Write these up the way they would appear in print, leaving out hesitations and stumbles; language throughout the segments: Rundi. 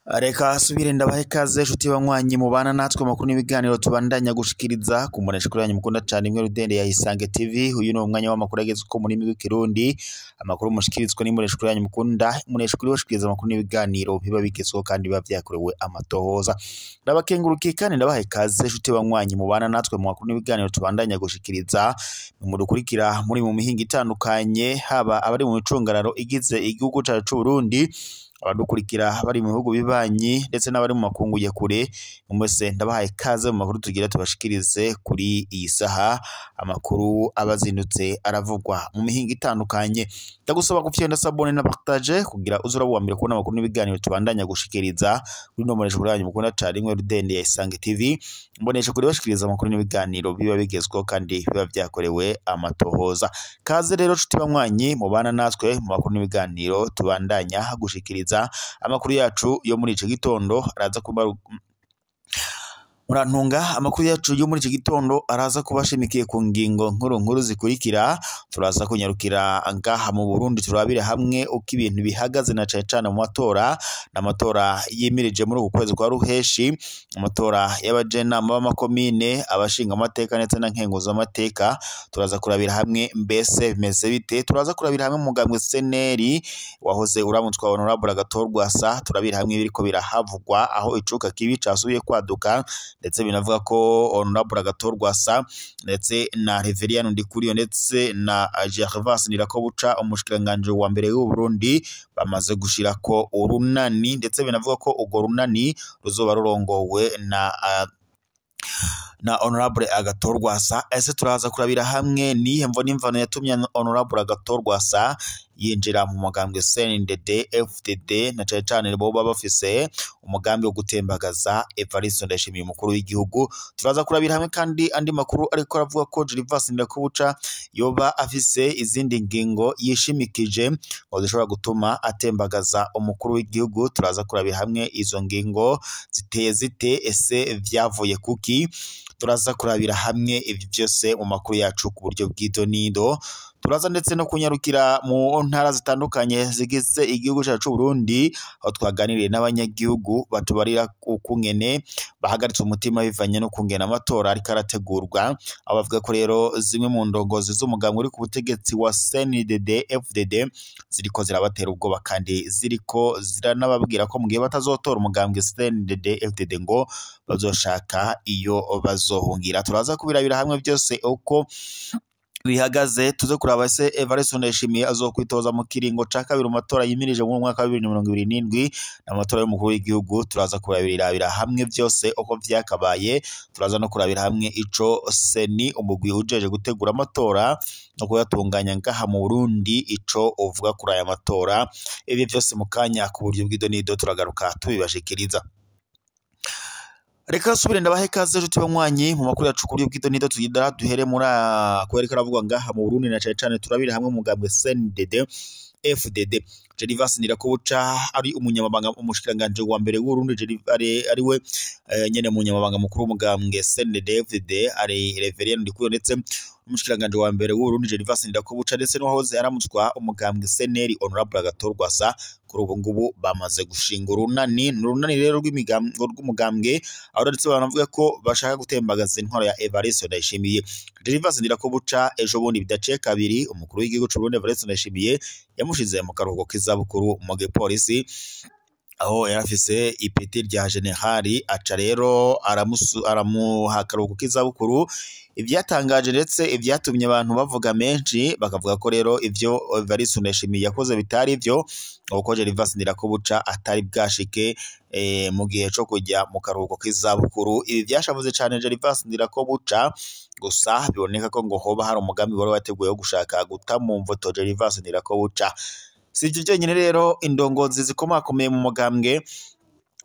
Reka subire ndabahe ikaze nshuti banywanyi mubana natwe amakuru n'ibiganiro tubandanya gushikiriza ku mboneshakure yanyu mukunda cane imwe rudende ya Isange TV. Uyu ni umwanya w'amakuru agezweho mu rurimi rw'ikirundi, amakuru mushikirizwa n'imboneshakure yanyu mukunda. Imboneshakure ibashikiriza amakuru n'ibiganiro biba bigezweho kandi biba vyakorewe amatohoza. Ndabakengurukiye kandi ndabaha ikaze nshuti banywanyi mubana natwe mu makuru n'ibiganiro tubandanya gushikiriza, mudukurikira muri mu mihingo itandukanye, haba abari mu micungararo igize igihugu cacu c'Uburundi, abadukurikira bari mu bihugu bibanyi ndetse n'abari mu makungu ya kure. Mwese ndabahaye ikaze mu makuru tugira tubashikirize kuri iyi saha, amakuru abazindutse aravugwa mu mihingo itandukanye. Ndagusaba gufyonda sabone na partage kugira uze uraba uwa mbere kubona amakuru n'ibiganiro tubandanya gushikiriza kuri ino mboneshakure yanyu mukunda cane imwe rudende ya Isange TV. Imboneshakure ibashikiriza amakuru n'ibiganiro biba bigezweho kandi biba vyakorewe amatohoza. Kaze rero nshuti banywanyi mubana natwe mu makuru n'ibiganiro tubandanya gushikiriza. Amakuru yacu yo muri ico gitondo araza kuba murantunga, amakuru yacu yo muri iki gitondo araza kuba ashimikiye ku ngingo nkuru nkuru zikurikira. Turaza kunyarukira ngaha mu Burundi turabire hamwe uko ibintu bihagaze na cane cane mu matora, n'amatora yimirije muri uku kwezi kwa Ruheshi, amatora y'abajenama b'amakomine, abashinga amateka ndetse na nkenguzamateka. Turaza kurabira hamwe mbese bimeze bite. Turaza kurabira hamwe umugambwe CNL wahoze uramutswa Honorable Agathon Rwasa, turabira hamwe ibiriko birahavugwa aho icuka kibi casubiye kwaduka, ndetse binavuga ko Honorable Agathon Rwasa ndetse na Reverien Ndikuriyo ndetse na Gervas Ndirakobuca umushikiranganje wa mbere w'u Burundi bamaze gushirako urunani, ndetse binavuga ko urwo runani ruzoba rurongowe na Honorable Agathon Rwasa. Ese turaza kurabira hamwe nihe mvo n'imvano yatumye Honorable Agathon Rwasa yinjira mu mugambwe CNDD FDD, na cane cane bo baba bafise umugambi wo gutembagaza Evariste Ndayishimiye umukuru w'igihugu. Turaza kurabira hamwe kandi andi makuru ariko aravuga ko Gervas Ndirakobuca yoba afise izindi ngingo yishimikije ngo zishobora gutuma atembagaza umukuru w'igihugu. Turaza kurabira hamwe izo ngingo ziteye zite, ese vyavuye kuki? Turaza kurabira hamwe ivyo vyose mu makuru yacu ku buryo bw'idonido. Turaza ndetse no kunyarukira mu ntara zitandukanye zigize igihugu cacu c'Uburundi, aho twaganiriye n'abanyagihugu batubarira ukungene bahagaritse umutima bivanye no kungena amatora ariko arategurwa, aho bavuga ko rero zimwe mu ndongozi z'umugambwe uri ku butegetsi wa CNDD FDD ziriko zirabatera ubwoba kandi ziriko ziranababwira ko mu gihe batazotora umugambwe CNDD FDD ngo bazoshaka iyo bazohungira. Turaza kubirabira hamwe byose uko bihagaze, tuze kuraba ese Evariste Ndayishimiye azokwitoza mu kiringo ca kabiri mu matora yimirije mu mwaka wa 2027 n'amatora y'umukuru w'igihugu. Turaza kurabirabira hamwe byose uko vyakabaye. Turaza no kurabira hamwe ico seni umugwi ujeje gutegura amatora no kuyatunganya ngaha mu Burundi ico uvuga kuri aya matora. Ibi byose mu kanya ku buryo bw'idonido turagaruka tubibashikiriza. Reka subire ndabahe ikaze nshuti banywanyi mu makuru yacu ku buryo bw'idonido. Tugira duhere muri kwereka aravugwa ngaha mu Burundi na cane cane turabira hamwe umugambwe CNDD FDD. Gervas Ndirakobuca ari umunyamabanga umushikiranganje wa mbere w'u Burundi, ari we nyene munyamabanga mukuru w'umugambwe CNDD FDD, ari Reverien Ndikuriyo ndetse umushikiranganje wa mbere w'u Burundi Gervas Ndirakobuca ndetse n'uwahoze aramutswa umugambwe CNL Honorable Agathon Rwasa, kuri ubu ngubu bamaze gushinga urunani. Ni urunani rero rw'umugambwe, aho ndetse banavuga ko bashaka gutembagaza intwaro ya Evariste Ndayishimiye. Gervas Ndirakobuca ejo bundi bidaciye kabiri umukuru w'igihugu c'u Burundi Evariste Ndayishimiye yamushize mu karuhuko k'izabukuru mu gipolisi, aho yarafise ipeti rya generali, aca rero aramuha akaruhuko k'izabukuru. Ivyatangaje ndetse ivyatumye abantu bavuga menshi bakavuga ko rero ivyo Evariste Ndayishimiye yakoze bitari vyo, kuko Gervas Ndirakobuca atari bwashike mu gihe co kujya mu karuhuko k'izabukuru. Ibi vyashavuze cane Gervas Ndirakobuca, gusa biboneka ko ngo hoba hari umugambi wari wateguye wo gushaka guta mu mvoto Gervas Ndirakobuca. Si ivyo vyonyene rero, indongozi zikomakomeye mu mugambwe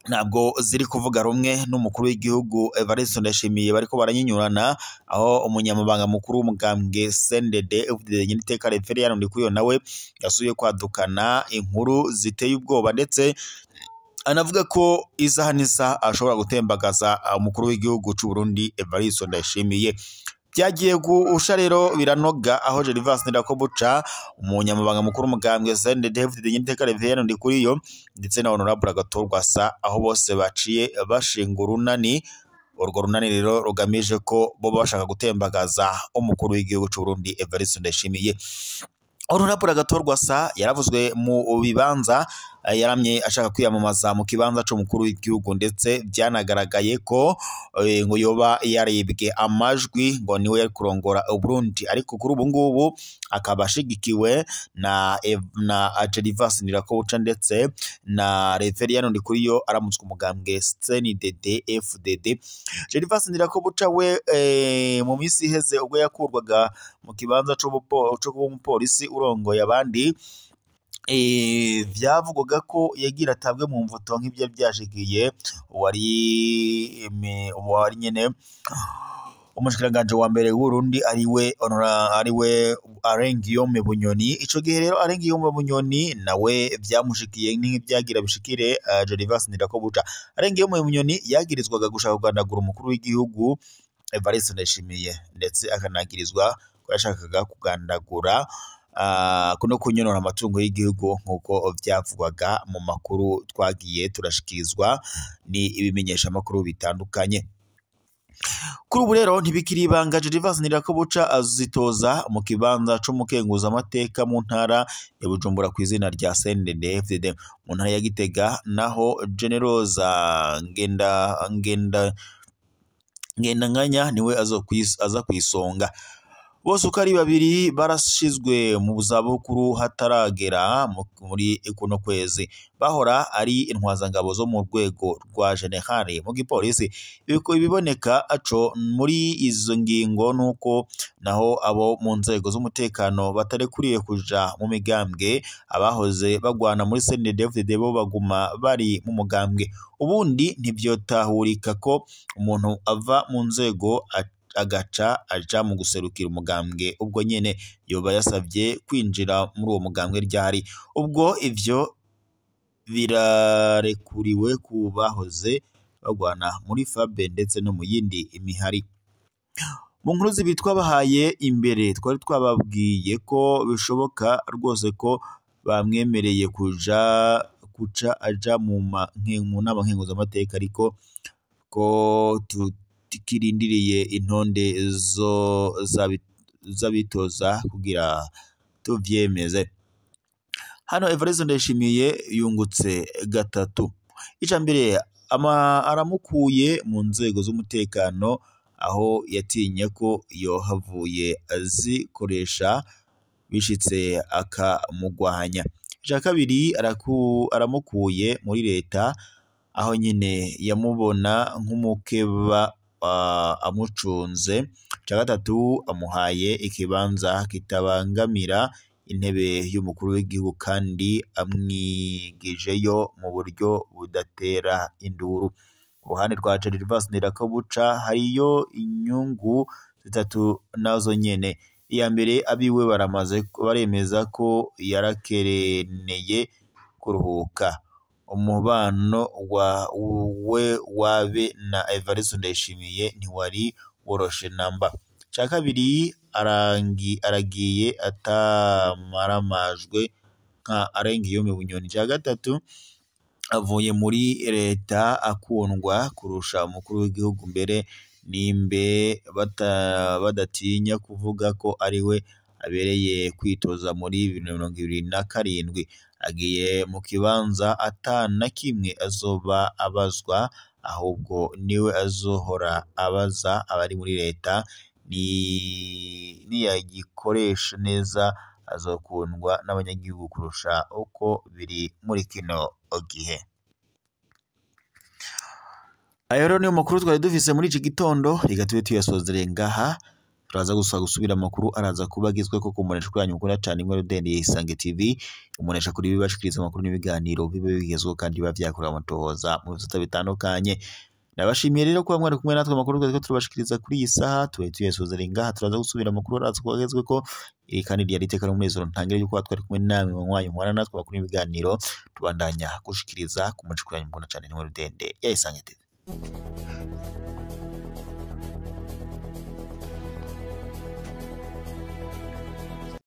ntabwo ziri kuvuga rumwe n'umukuru w'igihugu Evariste Ndayishimiye, bariko baranyinyurana, aho umunyamabanga mukuru w'umugambwe CNDD FDD Nyeniteka Reverien Ndikuriyo nawe yasubiye kwadukana inkuru ziteye ubwoba, ndetse anavuga ko isaha n'isaha ashobora gutembagaza umukuru w'igihugu c'u Burundi Evariste Ndayishimiye. Byagiye gusha rero biranoga aho Gervas Ndirakobuca, umunyamabanga mukuru umugambwe CNDD-FDD Nyiteka Reverien Ndikuriyo ndetse na Honorable Agathon Rwasa, aho bose baciye bashinga urunani. Urwo runani rero rugamije ko bo bashaka gutembagaza umukuru w'igihugu c'u Burundi Evariste Ndayishimiye. Honorable Agathon Rwasa yaravuzwe mu bibanza, yaramye ashaka kwiyamamaza mu kibanza c'umukuru w'igihugu, ndetse byanagaragaye ko ngo yoba yaribwe amajwi ngo niwe yari kurongora Burundi, ariko kuri ubu ngubu akaba ashigikiwe na Gervas Ndirakobuca ndetse na Reverien Ndikuriyo aramutswe umugambwe CNDD FDD. Gervas Ndirakobuca we mu minsi iheze ubwo yakurwaga mu kibanza co kuba umupolisi urongoye abandi, vyavugwaga ko yagira atabwe mu mvuto nk'ibyo byashikiye wari nyene umushikiranganje wa mbere w'Urundi ariwe ariwe Alain Guillaume Bunyoni. Ico gihe rero Alain Guillaume Bunyoni nawe vyamushikiye nk'ibyagira bishikire Gervas Ndirakobuca. Alain Guillaume Bunyoni yagirizwaga gushaka kugandagura umukuru w'igihugu Evariste Ndayishimiye, ndetse akanagirizwa ko yashakaga kugandagura kuno kunyonora amatungo y'igihugu nk'uko vyavugwaga mu makuru twagiye turashikirizwa ni ibimenyesha makuru bitandukanye. Kuri ubu rero ntibikiri ibanga Gervas Ndirakobuca azitoza mu kibanza c'umukenguza amateka mu ntara ya Bujumbura ku izina rya CNDD-FDD. Mu ntara ya Gitega naho Generoza Ngendanganya niwe aza kwisonga. Bose uko ari babiri barashizwe mu zabukuru hataragera muri kuno kwezi. Bahora ari intwazangabo zo mu rwego rwa generale mu gipolisi. Ibiboneka aco muri izo ngingo nuko naho abo mu nzego z'umutekano batarekuriye kuja mu migambwe, abahoze bagwana muri CNDD-FDD bo baguma bari mu mugambwe. Ubundi ntivyotahurika ko umuntu ava mu nzego agaca aja mu guserukira umugambwe ubwo nyene yoba yasavye kwinjira muri uwo mugambwe ryari. Ubwo ivyo birarekuriwe ku bahoze bagwana muri FABE ndetse no mu yindi imihari. Mu nkuru zibiri twabahaye imbere twari twababwiye ko bishoboka rwose ko bamwemereye kuja kuca aja mu nama nkenguzamateka, ariko ko tukirindiriye intonde zo z'abitoza kugira tuvyemeze. Hano Evariste Ndayishimiye yungutse gatatu. Ica mbere aramukuye mu nzego z'umutekano aho yatinye ko yohavuye azikoresha bishitse akamugwanya. Ica kabiri aramukuye muri leta aho nyine yamubona nk'umukeba amucunze. Ica gatatu amuhaye ikibanza kitabangamira intebe y'umukuru w'igihugu kandi amwigijeyo mu buryo budatera induru. Ku ruhande rwa Gervas Ndirakobuca hariyo inyungu zitatu nazo nyene. Iya mbere, abiwe baramaze baremeza ko yarakereneye kuruhuka. Umubano we wabe na Evariste Ndayishimiye ntiwari woroshe namba. Ca kabiri, aragiye atamaramajwe nka Alain Guillaume Bunyoni. Ca gatatu, avuye muri leta akundwa kurusha umukuru w'igihugu, mbere nimbe badatinya kuvuga ko ariwe abereye kwitoza muri 2027. Agiye mu kibanza atana kimwe azoba abazwa, ahubwo niwe azohora abaza abari muri leta. Niyagikoresha neza azokundwa n'abanyagihugu kurusha uko biri muri kino gihe. Ayo rero niyo makuru twari dufise muri iki gitondo, reka tube tuyasozereye ngaha. Turaza gusa gusubira amakuru araza kubagizwe ko kumunesha kuri yanyu mukunda cyane imwe rudende Isange TV, umunesha kuri bibashikiriza amakuru n'ibiganiro bibe bigezweho kandi biba vyakorewe amatohoza mu bisata bitandukanye. Nabashimiye rero kuba mwari kumwe natwe amakuru twari turabashikiriza kuri iyi saha, tube tuyasozereye ngaha. Turaza gusubira amakuru araza kubagezwe ko iri kandi ryari iteka n'umunezero ntangire yuko twari kumwe namwe mwanyu mwana natwe amakuru n'ibiganiro tubandanya gushikiriza ku munesha kuri yanyu mukunda cyane imwe rudende ya Isange TV.